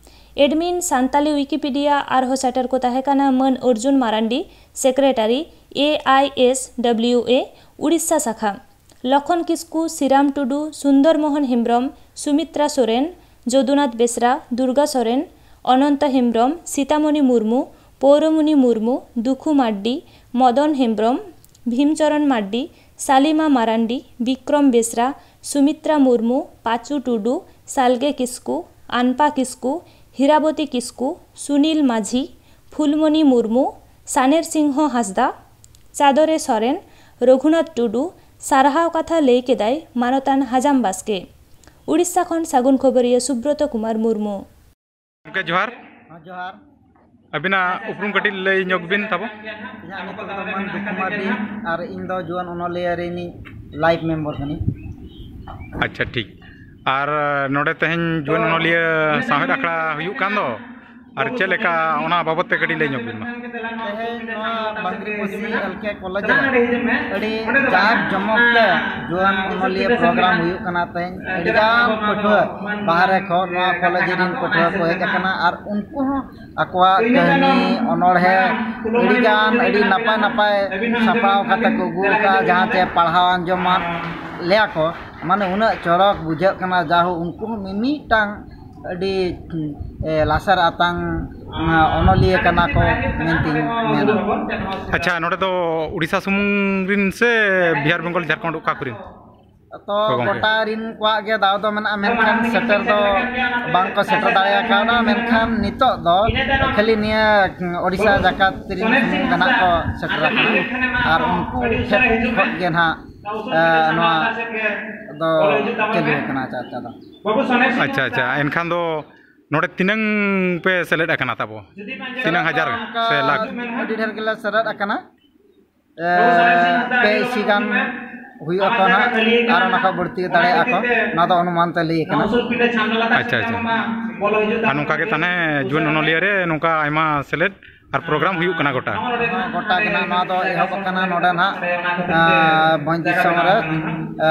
ᱮᱰᱢᱤᱱ ᱥᱟᱱᱛᱟᱞᱤ ᱣᱤᱠᱤᱯᱤᱰᱤᱭᱟ ᱟᱨᱦᱚᱸ ᱥᱮᱴᱮᱨ ᱠᱚ ᱛᱟᱦᱮᱸ ᱠᱟᱱᱟ ᱢᱟᱹᱱ Arjun Marandi, secretary, A I S W A, Odisha ᱥᱟᱠᱷᱟ᱾ ᱞᱚᱠᱷᱚᱱ ᱠᱤᱥᱠᱩ, ᱥᱤᱨᱟᱢ ᱴᱩᱰᱩ, ᱥᱩᱱᱫᱚᱨ ᱢᱳᱦᱚᱱ ᱦᱮᱢᱵᱨᱚᱢ, ᱥᱩᱢᱤᱛᱨᱟ ᱥᱚᱨᱮᱱ, ᱡᱚᱫᱩᱱᱟᱛᱷ ᱵᱮᱥᱨᱟ, ᱫᱩᱨᱜᱟ ᱥᱚᱨᱮᱱ, ᱚᱱᱚᱱᱛᱚ ᱦᱮᱢᱵᱨᱚᱢ, ᱥᱤᱛᱟᱢᱚᱱᱤ ᱢᱩᱨᱢᱩ, ᱯᱳᱣᱨᱚᱢᱩᱱᱤ ᱢᱩᱨᱢᱩ, ᱫᱩᱠᱷᱩ ᱢᱟᱨᱰᱤ, ᱢᱚᱫᱚᱱ ᱦᱮᱢᱵᱨᱚᱢ, ᱵᱷᱤᱢᱪᱚᱨᱚᱱ ᱢᱟᱨᱰᱤ, ᱥᱟᱞᱤᱢᱟ ᱢᱟᱨᱟᱱᱰᱤ, ᱵᱤᱠᱨᱚᱢ ᱵᱮᱥᱨᱟ, ᱥᱩᱢᱤᱛᱨᱟ ᱢᱩᱨᱢᱩ, ᱯᱟᱪᱩ ᱴᱩᱰᱩ, ᱥᱟᱞᱜᱮ ᱠᱤᱥᱠᱩ, ᱟᱱᱯᱟ ᱠᱤᱥᱠᱩ, ᱦᱤᱨᱟᱵᱚᱛᱤ ᱠᱤᱥᱠᱩ, ᱥᱩᱱᱤᱞ ᱢᱟᱹᱡᱷᱤ, ᱯᱷᱩᱞᱢᱚᱱᱤ ᱢᱩᱨᱢᱩ, ᱥᱟᱱᱮᱨ ᱥᱤᱝᱦᱚ ᱦᱟᱸᱥᱫᱟ, ᱪᱟᱫᱚᱨᱮ ᱥᱚᱨᱮᱱ, ᱨᱚᱜᱷᱩᱱᱟᱛᱷ ᱴᱩᱰᱩ᱾ ᱥᱟᱨᱦᱟᱣ ᱠᱟᱛᱷᱟ ᱞᱟᱹᱭ ᱠᱮᱫᱟᱭ ᱢᱟᱱᱚᱛᱟᱱ ᱦᱟᱡᱟᱢ ᱵᱟᱥᱠᱮ᱾ ᱩᱲᱤᱥᱥᱟ ᱠᱷᱚᱱ ᱥᱟᱹᱜᱩᱱ ᱠᱷᱚᱵᱚᱨᱤᱭᱟᱹ ᱥᱩᱵᱨᱚᱛᱚ ᱠᱩᱢᱟᱨ ᱢᱩᱨᱢᱩ᱾ ᱜᱚᱢᱠᱮ, ᱡᱚᱦᱟᱨ᱾ ᱦᱮᱸ, ᱡᱚᱦᱟᱨ᱾ ᱟᱹᱵᱤᱱᱟᱜ ᱩᱯᱨᱩᱢ ᱠᱟᱹᱴᱤᱡ ᱞᱟᱹᱭ ᱧᱚᱜ ᱵᱤᱱ ᱛᱟᱵᱚ᱾ ᱤᱧᱟᱹᱜ ᱧᱩᱛᱩᱢ ᱫᱚ ᱢᱟᱹᱱ ᱫᱩᱠᱷᱩ ᱢᱟᱨᱰᱤ ᱟᱨ ᱤᱧ ᱫᱚ ᱡᱩᱣᱟᱹᱱ ᱚᱱᱚᱞᱤᱭᱟᱹ ᱨᱤᱱᱤᱡ ᱞᱟᱭᱤᱯᱷ ᱢᱮᱢᱵᱚᱨ ᱠᱟᱹᱱᱟᱹᱧ᱾ ᱟᱪᱪᱷᱟ, ᱴᱷᱤᱠ᱾ ᱟᱨ ᱱᱚᱰᱮ ᱛᱮᱦᱮᱧ ᱡᱩᱣᱟᱹᱱ ᱚᱱᱚᱞᱤᱭᱟᱹ ᱥᱟᱶᱦᱮᱫ ᱟᱠᱷᱲᱟ ᱦᱩᱭᱩᱜ ᱠᱟᱱ ᱫᱚ, ᱟᱨ ᱪᱮᱫ ᱞᱮᱠᱟ, ᱚᱱᱟ ᱵᱟᱵᱚᱫ ᱛᱮ ᱠᱟᱹᱴᱤᱡ ᱞᱟᱹᱭ ᱧᱚᱜ ᱵᱤᱱ ᱢᱟ᱾ ᱛᱮᱦᱮᱧ ᱱᱚᱣᱟ ᱵᱟᱝᱨᱤᱯᱚᱥᱤ ᱮᱞ ᱠᱮ ᱠᱚᱞᱮᱡᱽ ᱨᱮ ᱟᱹᱰᱤ ᱡᱟᱠ ᱡᱚᱢᱚᱠ ᱛᱮ ᱡᱩᱣᱟᱹᱱ ᱚᱱᱚᱞᱤᱭᱟᱹ ᱯᱨᱳᱜᱨᱟᱢ ᱦᱩᱭᱩᱜ ᱠᱟᱱᱟ᱾ ᱛᱮᱦᱮᱧ ᱟᱹᱰᱤᱜᱟᱱ ᱯᱟᱹᱴᱷᱩᱣᱟᱹ ᱵᱟᱦᱨᱮ ᱠᱷᱚᱱ ᱱᱚᱣᱟ ᱠᱚᱞᱮᱡᱽ ᱨᱮᱱ ᱯᱟᱹᱴᱷᱩᱣᱟᱹ ᱠᱚ ᱦᱮᱡ ᱟᱠᱟᱱᱟ ᱟᱨ ᱩᱱᱠᱩ ᱦᱚᱸ ᱟᱠᱚᱣᱟᱜ ᱠᱟᱹᱦᱱᱤ, ᱚᱱᱚᱬᱦᱮ ᱟᱹᱰᱤᱜᱟᱱ ᱟᱹᱰᱤ ᱱᱟᱯᱟᱭ ᱱᱟᱯᱟᱭ ᱥᱟᱯᱲᱟᱣ ᱠᱟᱛᱮ ᱠᱚ ᱟᱹᱜᱩ ᱟᱠᱟᱫᱼᱟ, ᱡᱟᱦᱟᱸ ᱪᱮ ᱯᱟᱲᱦᱟᱣ ᱟᱸᱡᱚᱢᱟᱫ ᱞᱮᱭᱟ ᱠᱚ᱾ ᱢᱟᱱᱮ ᱩᱱᱟᱹᱜ ᱪᱚᱨᱚᱠ ᱵᱩᱡᱷᱟᱹᱜ ᱠᱟᱱᱟ, ᱡᱟᱦᱳ ᱩᱱᱠᱩ ᱦᱚᱸ ᱢᱤᱢᱤᱫᱴᱟᱝ ᱟᱹᱰᱤ, ᱮ, ᱞᱟᱥᱮᱨ ᱟᱛᱟᱝ, ᱟ, ᱚᱱᱚᱞᱤᱭᱟᱹ ᱠᱟᱱᱟ ᱠᱚ ᱢᱮᱱᱛᱮᱧ ᱢᱮᱱᱟ᱾ ᱟᱪᱪᱷᱟ, ᱱᱚᱰᱮ ᱫᱚ ᱩᱲᱤᱥᱥᱟ ᱥᱩᱢᱩᱝ ᱨᱤᱱ ᱥᱮ ᱵᱤᱦᱟᱨ, ᱵᱮᱝᱜᱚᱞ, ᱡᱷᱟᱲᱠᱷᱚᱸᱰ ᱚᱠᱟ ᱠᱚᱨᱮᱱ? ᱛᱚ ᱜᱚᱢᱠᱮ᱾ ᱜᱚᱴᱟ ᱨᱤᱱ ᱠᱚᱣᱟᱜ ᱜᱮ ᱫᱟᱣ ᱫᱚ ᱢᱮᱱᱟᱜᱼᱟ, ᱢᱮᱱᱠᱷᱟᱱ ᱥᱮᱴᱮᱨ ᱫᱚ ᱵᱟᱝ ᱠᱚ ᱥᱮᱴᱮᱨ ᱫᱟᱲᱮ ᱟᱠᱟᱣᱱᱟ᱾ ᱢᱮᱱᱠᱷᱟᱱ ᱱᱤᱛᱚᱜ ᱫᱚ ᱠᱷᱟᱹᱞᱤ ᱱᱤᱭᱟᱹ ᱳᱰᱤᱥᱟ ᱡᱟᱠᱟᱛ ᱨᱤᱱ ᱥᱩᱢᱩᱝ ᱜᱮ ᱱᱟᱦᱟᱜ ᱠᱚ ᱥᱮᱴᱮᱨ ᱟᱠᱟᱱᱟ ᱟᱨ ᱩᱱᱠᱩ ᱴᱷᱮᱱ ᱠᱷᱚᱱ ᱜᱮ ᱱᱟᱦᱟᱜ, ᱮ, ᱱᱚᱣᱟ ᱫᱚ ᱪᱟᱹᱞᱩ ᱟᱠᱟᱱᱟ ᱪᱟᱨᱪᱟ ᱫᱚ᱾ ᱟᱪᱪᱷᱟ, ᱟᱪᱪᱷᱟ, ᱮᱱᱠᱷᱟᱱ ᱫᱚ ᱱᱚᱰᱮ ᱛᱤᱱᱟᱹᱝ ᱯᱮ ᱥᱮᱞᱮᱫ ᱟᱠᱟᱱᱟ ᱛᱟᱵᱚ? ᱛᱤᱱᱟᱹᱝ ᱦᱟᱡᱟᱨ ᱥᱮ ᱞᱟᱠᱷ? ᱟᱹᱰᱤ ᱰᱷᱮᱨ ᱜᱮᱞᱮ ᱥᱮᱞᱮᱫ ᱟᱠᱟᱱᱟ᱾ ᱮ, ᱯᱮ ᱤᱥᱤ ᱜᱟᱱ ᱦᱩᱭᱩᱜ ᱟᱠᱚ ᱱᱟᱦᱟᱜ, ᱟᱨ ᱚᱱᱟ ᱠᱷᱚᱱ ᱵᱟᱹᱲᱛᱤ ᱫᱟᱲᱮᱭᱟᱜᱼᱟ ᱠᱚ, ᱱᱚᱣᱟ ᱫᱚ ᱚᱱᱩᱢᱟᱱ ᱛᱮ ᱞᱟᱹᱭ ᱟᱠᱟᱱᱟ᱾ ᱟᱪᱪᱷᱟ, ᱟᱪᱪᱷᱟ᱾ ᱟᱨ ᱱᱚᱝᱠᱟ ᱜᱮ ᱛᱟᱦᱚᱞᱮ ᱡᱩᱣᱟᱹᱱ ᱚᱱᱚᱞᱤᱭᱟᱹ ᱨᱮ ᱱᱚᱝᱠᱟ ᱟᱭᱢᱟ ᱥᱮᱞᱮᱫ ᱟᱨ ᱯᱨᱳᱜᱨᱟᱢ ᱦᱩᱭᱩᱜ ᱠᱟᱱᱟ ᱜᱚᱴᱟ? ᱦᱮᱸ, ᱜᱚᱴᱟ ᱜᱮ ᱱᱟᱦᱟᱜ ᱱᱚᱣᱟ ᱫᱚ ᱮᱦᱚᱵ ᱟᱠᱟᱱᱟ ᱱᱚᱰᱮ ᱱᱟᱦᱟᱜ, ᱮ, ᱵᱷᱚᱸᱡᱽ ᱫᱤᱥᱚᱢ ᱨᱮ, ᱮ,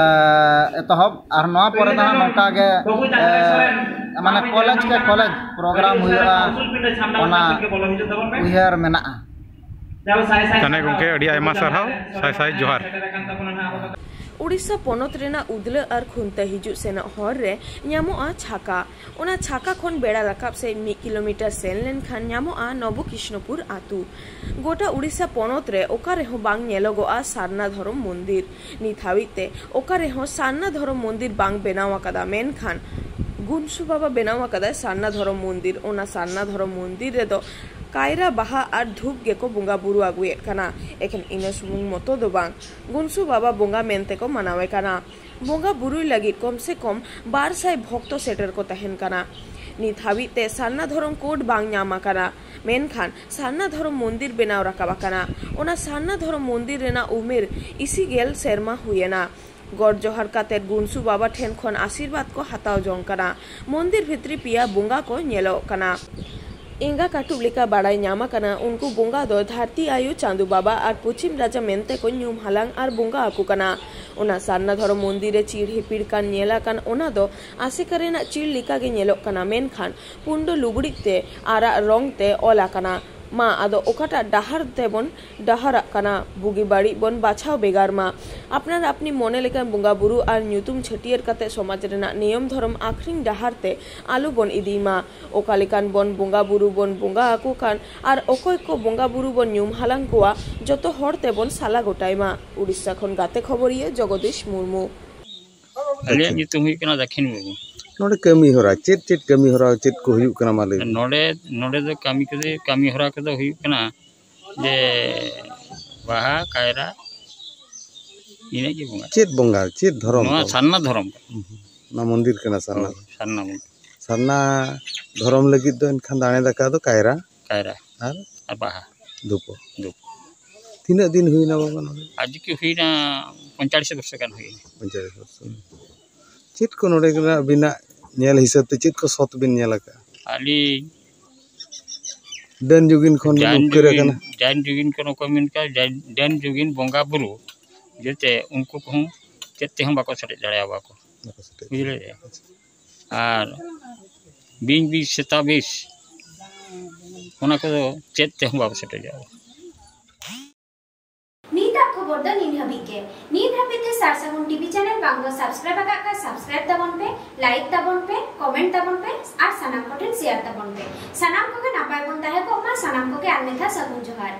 ᱮᱛᱚᱦᱚᱵ, ᱟᱨ ᱱᱚᱣᱟ ᱯᱚᱨᱮ ᱫᱚ ᱱᱟᱦᱟᱜ ᱱᱚᱝᱠᱟ ᱜᱮ, ᱮ, ᱢᱟᱱᱮ ᱠᱚᱞᱮᱡᱽ ᱠᱮ ᱠᱚᱞᱮᱡᱽ ᱯᱨᱳᱜᱨᱟᱢ ᱦᱩᱭᱩᱜᱼᱟ, ᱚᱱᱟ ᱩᱭᱦᱟᱹᱨ ᱢᱮᱱᱟᱜᱼᱟ᱾ ᱛᱟᱦᱚᱞᱮ ᱜᱚᱢᱠᱮ, ᱟᱹᱰᱤ ᱟᱭᱢᱟ ᱥᱟᱨᱦᱟᱣ, ᱥᱟᱭ ᱥᱟᱭ ᱡᱚᱦᱟᱨ᱾ ᱩᱲᱤᱥᱥᱟ ᱯᱚᱱᱚᱛ ᱨᱮᱱᱟᱜ ᱩᱫᱽᱞᱟᱹ ᱟᱨ ᱠᱷᱩᱱᱛᱟᱹ ᱦᱤᱡᱩᱜ ᱥᱮᱱᱚᱜ ᱦᱚᱨ ᱨᱮ ᱧᱟᱢᱚᱜᱼᱟ ᱪᱷᱟᱠᱟ᱾ ᱚᱱᱟ ᱪᱷᱟᱠᱟ ᱠᱷᱚᱱ ᱵᱮᱲᱟ ᱨᱟᱠᱟᱵ ᱥᱮᱫ ᱢᱤᱫ ᱠᱤᱞᱳᱢᱤᱴᱟᱨ ᱥᱮᱱ ᱞᱮᱱᱠᱷᱟᱱ ᱧᱟᱢᱚᱜᱼᱟ ᱱᱚᱵᱚ ᱠᱨᱤᱥᱱᱚᱯᱩᱨ ᱟᱹᱛᱩ᱾ ᱜᱚᱴᱟ ᱩᱲᱤᱥᱥᱟ ᱯᱚᱱᱚᱛ ᱨᱮ ᱚᱠᱟ ᱨᱮᱦᱚᱸ ᱵᱟᱝ ᱧᱮᱞᱚᱜᱚᱜᱼᱟ ᱥᱟᱨᱱᱟ ᱫᱷᱚᱨᱚᱢ ᱢᱚᱱᱫᱤᱨ᱾ ᱱᱤᱛ ᱦᱟᱹᱵᱤᱡ ᱛᱮ ᱚᱠᱟ ᱨᱮᱦᱚᱸ ᱥᱟᱨᱱᱟ ᱫᱷᱚᱨᱚᱢ ᱢᱚᱱᱫᱤᱨ ᱵᱟᱝ ᱵᱮᱱᱟᱣ ᱟᱠᱟᱫᱟ, ᱢᱮᱱᱠᱷᱟᱱ ᱜᱩᱱᱥᱩ ᱵᱟᱵᱟ ᱵᱮᱱᱟᱣ ᱟᱠᱟᱫᱟᱭ ᱥᱟᱨᱱᱟ ᱫᱷᱚᱨᱚᱢ ᱢᱚᱱᱫᱤᱨ᱾ ᱚᱱᱟ ᱥᱟᱨᱱᱟ ᱫᱷᱚᱨᱚᱢ ᱢᱚᱱᱫᱤᱨ ᱨᱮᱫᱚ ᱠᱟᱭᱨᱟ ᱵᱟᱦᱟ ᱟᱨ ᱫᱷᱩᱯ ᱜᱮᱠᱚ ᱵᱚᱸᱜᱟ ᱵᱩᱨᱩ ᱟᱹᱜᱩᱭᱮᱫ ᱠᱟᱱᱟ᱾ ᱮᱠᱷᱮᱱ ᱤᱱᱟᱹ ᱥᱩᱢᱩᱝ ᱢᱚᱛᱚ ᱫᱚ ᱵᱟᱝ, ᱜᱩᱱᱥᱩ ᱵᱟᱵᱟ ᱵᱚᱸᱜᱟ ᱢᱮᱱᱛᱮ ᱠᱚ ᱢᱟᱱᱟᱣᱮ ᱠᱟᱱᱟ᱾ ᱵᱚᱸᱜᱟ ᱵᱩᱨᱩᱭ ᱞᱟᱹᱜᱤᱫ ᱠᱚᱢ ᱥᱮ ᱠᱚᱢ ᱵᱟᱨ ᱥᱟᱭ ᱵᱷᱚᱠᱛᱚ ᱥᱮᱴᱮᱨ ᱠᱚ ᱛᱟᱦᱮᱱ ᱠᱟᱱᱟ᱾ ᱱᱤᱛ ᱦᱟᱹᱵᱤᱡ ᱛᱮ ᱥᱟᱨᱱᱟ ᱫᱷᱚᱨᱚᱢ ᱠᱳᱰ ᱵᱟᱝ ᱧᱟᱢ ᱟᱠᱟᱱᱟ, ᱢᱮᱱᱠᱷᱟᱱ ᱥᱟᱨᱱᱟ ᱫᱷᱚᱨᱚᱢ ᱢᱚᱱᱫᱤᱨ ᱵᱮᱱᱟᱣ ᱨᱟᱠᱟᱵ ᱟᱠᱟᱱᱟ᱾ ᱚᱱᱟ ᱥᱟᱨᱱᱟ ᱫᱷᱚᱨᱚᱢ ᱢᱚᱱᱫᱤᱨ ᱨᱮᱱᱟᱜ ᱩᱢᱮᱨ ᱤᱥᱤ ᱜᱮᱞ ᱥᱮᱨᱢᱟ ᱦᱩᱭᱮᱱᱟ᱾ ᱜᱚᱰ ᱡᱚᱦᱟᱨ ᱠᱟᱛᱮ ᱜᱩᱱᱥᱩ ᱵᱟᱵᱟ ᱴᱷᱮᱱ ᱠᱷᱚᱱ ᱟᱥᱤᱨᱵᱟᱫᱽ ᱠᱚ ᱦᱟᱛᱟᱣ ᱡᱚᱝ ᱠᱟᱱᱟ᱾ ᱢᱚᱱᱫᱤᱨ ᱵᱷᱤᱛᱨᱤ ᱯᱮᱭᱟ ᱵᱚᱸᱜᱟ ᱠᱚ ᱧᱮᱞᱚᱜ ᱠᱟᱱᱟ᱾ ᱮᱸᱜᱟ ᱠᱟᱹᱴᱩᱵ ᱞᱮᱠᱟ ᱵᱟᱲᱟᱭ ᱧᱟᱢ ᱟᱠᱟᱱᱟ, ᱩᱱᱠᱩ ᱵᱚᱸᱜᱟ ᱫᱚ ᱫᱷᱟᱹᱨᱛᱤ ᱟᱭᱳ, ᱪᱟᱸᱫᱳ ᱵᱟᱵᱟ ᱟᱨ ᱯᱚᱪᱷᱤᱢ ᱨᱟᱡᱟ ᱢᱮᱱᱛᱮ ᱠᱚ ᱧᱩᱢ ᱦᱟᱞᱟᱝ ᱟᱨ ᱵᱚᱸᱜᱟ ᱟᱠᱚ ᱠᱟᱱᱟ᱾ ᱚᱱᱟ ᱥᱟᱨᱱᱟ ᱫᱷᱚᱨᱚᱢ ᱢᱚᱱᱫᱤᱨ ᱨᱮ ᱪᱤᱲ ᱦᱤᱯᱤᱲ ᱠᱟᱱ ᱧᱮᱞ ᱟᱠᱟᱱ, ᱚᱱᱟ ᱫᱚ ᱟᱥᱮᱠᱟ ᱨᱮᱱᱟᱜ ᱪᱤᱲ ᱞᱮᱠᱟ ᱜᱮ ᱧᱮᱞᱚᱜ ᱠᱟᱱᱟ, ᱢᱮᱱᱠᱷᱟᱱ ᱯᱩᱸᱰ ᱞᱩᱜᱽᱲᱤᱡ ᱛᱮ ᱟᱨᱟᱜ ᱨᱚᱝ ᱛᱮ ᱚᱞ ᱟᱠᱟᱱᱟ᱾ ᱢᱟ ᱟᱫᱚ ᱚᱠᱟᱴᱟᱜ ᱰᱟᱦᱟᱨ ᱛᱮᱵᱚᱱ ᱰᱟᱦᱟᱨᱟᱜ ᱠᱟᱱᱟ, ᱵᱩᱜᱤ ᱵᱟᱹᱲᱤᱡ ᱵᱚᱱ ᱵᱟᱪᱷᱟᱣ ᱵᱷᱮᱜᱟᱨ ᱢᱟ᱾ ᱟᱯᱱᱟᱨ ᱟᱯᱱᱤ ᱢᱚᱱᱮ ᱞᱮᱠᱟᱱ ᱵᱚᱸᱜᱟ ᱵᱩᱨᱩ ᱟᱨ ᱧᱩᱛᱩᱢ ᱪᱷᱟᱹᱴᱭᱟᱹᱨ ᱠᱟᱛᱮ ᱥᱚᱢᱟᱡᱽ ᱨᱮᱱᱟᱜ ᱱᱤᱭᱚᱢ ᱫᱷᱚᱨᱚᱢ ᱟᱠᱷᱨᱤᱧ ᱰᱟᱦᱟᱨ ᱛᱮ ᱟᱞᱚ ᱵᱚᱱ ᱤᱫᱤᱭ ᱢᱟ᱾ ᱚᱠᱟ ᱞᱮᱠᱟᱱ ᱵᱚᱱ ᱵᱚᱸᱜᱟ ᱵᱩᱨᱩ ᱵᱚᱱ ᱵᱚᱸᱜᱟ ᱟᱠᱚ ᱠᱟᱱ ᱟᱨ ᱚᱠᱚᱭ ᱠᱚ ᱵᱚᱸᱜᱟ ᱵᱩᱨᱩ ᱵᱚᱱ ᱧᱩᱢ ᱦᱟᱞᱟᱝ ᱠᱚᱣᱟ, ᱡᱚᱛᱚ ᱦᱚᱲ ᱛᱮᱵᱚᱱ ᱥᱟᱞᱟ ᱜᱚᱴᱟᱭ ᱢᱟ᱾ ᱩᱲᱤᱥᱥᱟ ᱠᱷᱚᱱ ᱜᱟᱛᱮ ᱠᱷᱚᱵᱚᱨᱤᱭᱟᱹ ᱡᱚᱜᱚᱫᱤᱥ ᱢᱩᱨᱢᱩ᱾ ᱟᱹᱞᱤᱧᱟᱜ ᱟᱪᱪᱷᱟ᱾ ᱧᱩᱛᱩᱢ ᱦᱩᱭᱩᱜ ᱠᱟᱱᱟ ᱫᱟᱹᱠᱷᱤᱱ ᱢᱩᱨᱢᱩ᱾ ᱱᱚᱰᱮ ᱠᱟᱹᱢᱤ ᱦᱚᱨᱟ ᱪᱮᱫ ᱪᱮᱫ ᱠᱟᱹᱢᱤ ᱦᱚᱨᱟ ᱪᱮᱫ ᱠᱚ ᱦᱩᱭᱩᱜ ᱠᱟᱱᱟ, ᱢᱟ ᱞᱟᱹᱭ ᱵᱤᱱ? ᱱᱚᱰᱮ ᱱᱚᱰᱮ ᱫᱚ ᱠᱟᱹᱢᱤ ᱠᱚᱫᱚ ᱠᱟᱹᱢᱤ ᱦᱚᱨᱟ ᱠᱚᱫᱚ ᱦᱩᱭᱩᱜ ᱠᱟᱱᱟ ᱡᱮ ᱵᱟᱦᱟ, ᱠᱟᱭᱨᱟ, ᱤᱱᱟᱹᱜ ᱜᱮ ᱵᱚᱸᱜᱟ᱾ ᱪᱮᱫ ᱵᱚᱸᱜᱟ, ᱪᱮᱫ ᱫᱷᱚᱨᱚᱢ ᱱᱚᱣᱟ ᱠᱚ? ᱥᱟᱨᱱᱟ ᱫᱷᱚᱨᱚᱢ ᱠᱟᱱᱟ᱾ ᱦᱩᱸ, ᱦᱩᱸ᱾ ᱚᱱᱟ ᱢᱚᱱᱫᱤᱨ ᱠᱟᱱᱟ ᱥᱟᱨᱱᱟ᱾ ᱦᱳᱭ, ᱥᱟᱨᱱᱟ ᱢᱚᱱᱫᱤᱨ᱾ ᱥᱟᱨᱱᱟ ᱫᱷᱚᱨᱚᱢ ᱞᱟᱹᱜᱤᱫ ᱫᱚ ᱮᱱᱠᱷᱟᱱ ᱫᱟᱲᱮ ᱫᱟᱠᱟ ᱫᱚ ᱠᱟᱭᱨᱟ ᱠᱟᱭᱨᱟ ᱟᱨ ᱟᱨ ᱵᱟᱦᱟ᱾ ᱫᱷᱩᱯᱚ᱾ ᱫᱷᱩᱯ᱾ ᱛᱤᱱᱟᱹᱜ ᱫᱤᱱ ᱦᱩᱭᱱᱟ ᱵᱟᱵᱟ ᱱᱚᱰᱮ? ᱟᱡ ᱠᱤ ᱦᱩᱭᱱᱟ ᱯᱚᱸᱭᱛᱟᱞᱤᱥ ᱵᱚᱨᱥᱚ ᱜᱟᱱ ᱦᱩᱭᱱᱟ᱾ ᱯᱚᱸᱭᱛᱟᱞᱤᱥ ᱵᱚᱨᱥᱚ᱾ ᱪᱮᱫ ᱠᱚ ᱱᱚᱰᱮ ᱨᱮᱱᱟᱜ ᱟᱹᱵᱤᱱᱟᱜ ᱧᱮᱞ ᱦᱤᱥᱟᱹᱵ ᱛᱮ ᱪᱮᱫ ᱠᱚ ᱥᱚᱛ ᱵᱤᱱ ᱧᱮᱞ ᱟᱠᱟᱫᱼᱟ? ᱟᱹᱞᱤᱧ ᱰᱟᱹᱱ ᱡᱩᱜᱤᱱ ᱠᱷᱚᱱ ᱵᱤᱱ ᱰᱟᱹᱱ ᱩᱯᱠᱟᱹᱨ ᱡᱩᱜᱤᱱ, ᱟᱠᱟᱱᱟ? ᱰᱟᱹᱱ ᱡᱩᱜᱤᱱ ᱠᱚ ᱱᱚᱠᱚ ᱢᱮᱱ ᱠᱟᱜᱼᱟ, ᱰᱟᱹᱱ, ᱰᱟᱹᱱ ᱡᱩᱜᱤᱱ ᱵᱚᱸᱜᱟ ᱵᱩᱨᱩ ᱡᱮᱛᱮ ᱩᱱᱠᱩ ᱠᱚᱦᱚᱸ ᱪᱮᱫ ᱛᱮᱦᱚᱸ ᱵᱟᱠᱚ ᱥᱮᱴᱮᱡ ᱫᱟᱲᱮᱭᱟᱵᱚ ᱠᱚ᱾ ᱵᱟᱠᱚ ᱥᱮᱴᱮᱡ ᱵᱩᱡᱷᱟᱹᱣ ᱫᱟᱲᱮᱭᱟᱜᱼᱟ᱾ ᱟᱨ ᱵᱤᱧ ᱵᱤᱥ ᱥᱮᱛᱟ ᱵᱤᱥ, ᱚᱱᱟ ᱠᱚᱫᱚ ᱪᱮᱫ ᱛᱮᱦᱚᱸ ᱵᱟᱠᱚ ᱥᱮᱴᱮᱡᱚᱜᱼᱟ᱾ ᱱᱤᱛᱟᱜ ᱠᱷᱚᱵᱚᱨ ᱫᱚ ᱱᱤᱱ ᱦᱟᱹᱵᱤᱡ ᱜᱮ᱾ ᱱᱤᱛ ᱦᱟᱹᱵᱤᱡ ᱛᱮ ᱥᱟᱨ ᱥᱟᱹᱜᱩᱱ ᱴᱤᱵᱷᱤ ᱪᱮᱱᱮᱞ ᱵᱟᱝ ᱠᱚ ᱥᱟᱵᱥᱠᱨᱟᱭᱤᱵ ᱟᱠᱟᱫ ᱠᱷᱟᱱ ᱥᱟᱵᱥᱠᱨᱟᱭᱤᱵ ᱛᱟᱵᱚᱱ ᱯᱮ, ᱞᱟᱭᱤᱠ ᱛᱟᱵᱚᱱ ᱯᱮ, ᱠᱚᱢᱮᱱᱴ ᱛᱟᱵᱚᱱ ᱯᱮ ᱟᱨ ᱥᱟᱱᱟᱢ ᱠᱚᱴᱷᱮᱱ ᱥᱮᱭᱟᱨ ᱛᱟᱵᱚᱱ ᱯᱮ᱾ ᱥᱟᱱᱟᱢ ᱠᱚᱜᱮ ᱱᱟᱯᱟᱭ ᱵᱚᱱ ᱛᱟᱦᱮᱸ ᱠᱚᱜ ᱢᱟ᱾ ᱥᱟᱱᱟᱢ ᱠᱚᱜᱮ ᱟᱨ ᱢᱤᱫ ᱫᱷᱟᱣ ᱥᱟᱹᱜᱩᱱ ᱡᱚᱦᱟᱨ᱾